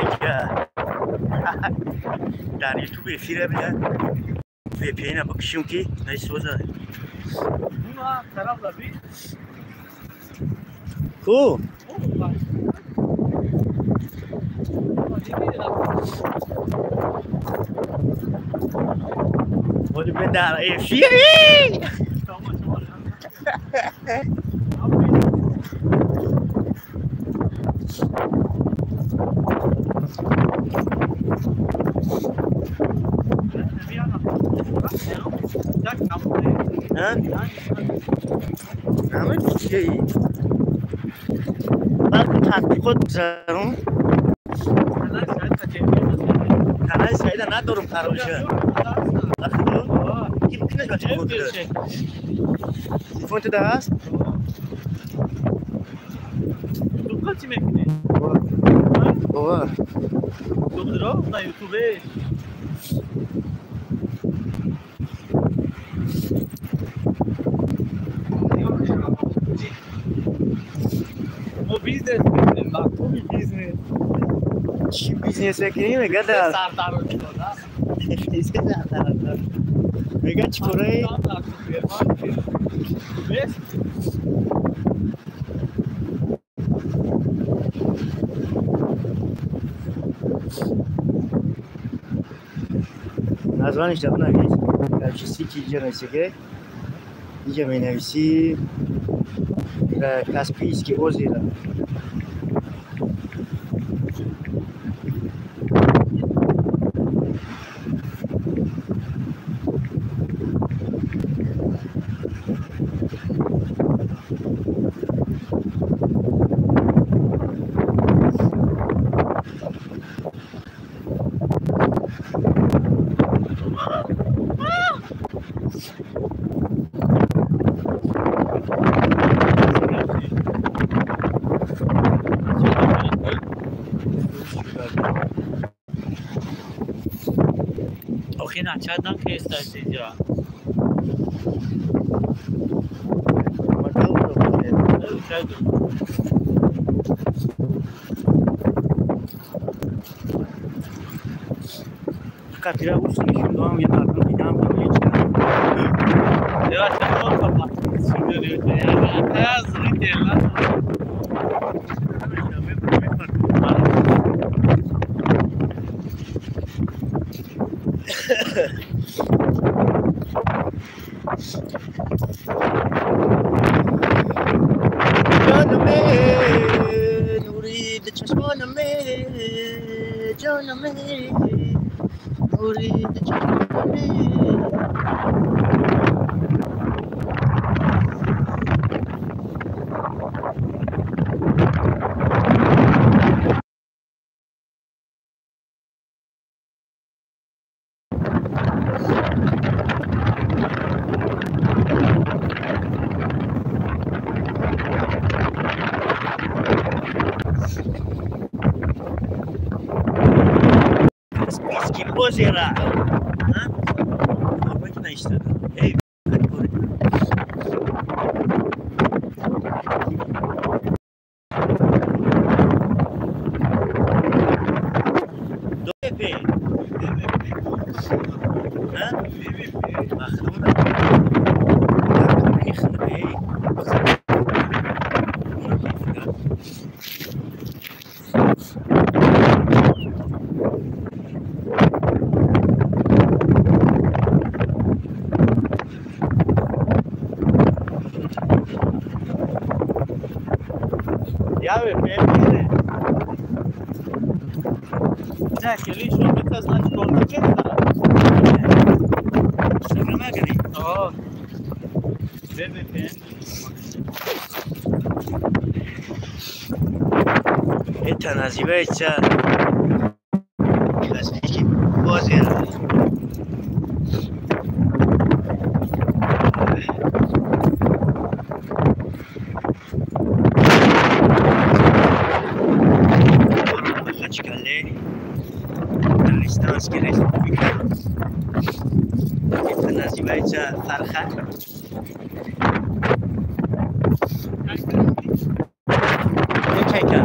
Инҷа дар Ютуб эфира бля VPN бикшим ки найсоза. Ку? Оли дар эфир. Балки тадқиқот гузарон. Канали Саида надорум пароша. Ки мумкин аст ба телефон туда ҳаст? Ютуб чӣ мекунӣ? Ова. Ютуб на Ютубе. Мо бизнес мекунем, лаптопи бизнес. Чӣ бизнес мекунӣ? Мега дар мега чӣ кораи? Названиш да бинавис. Короче, сити иҷа нависеке. Иҷа менависӣ Каспийский озеро. Охи начадан ки истасиҷа. Қатира усмишундам я мардум дидам личка. Озеро. Это называется Каспийский озеро. Махачкале, Дагестанская республика. Это называется Фархат. Чайка.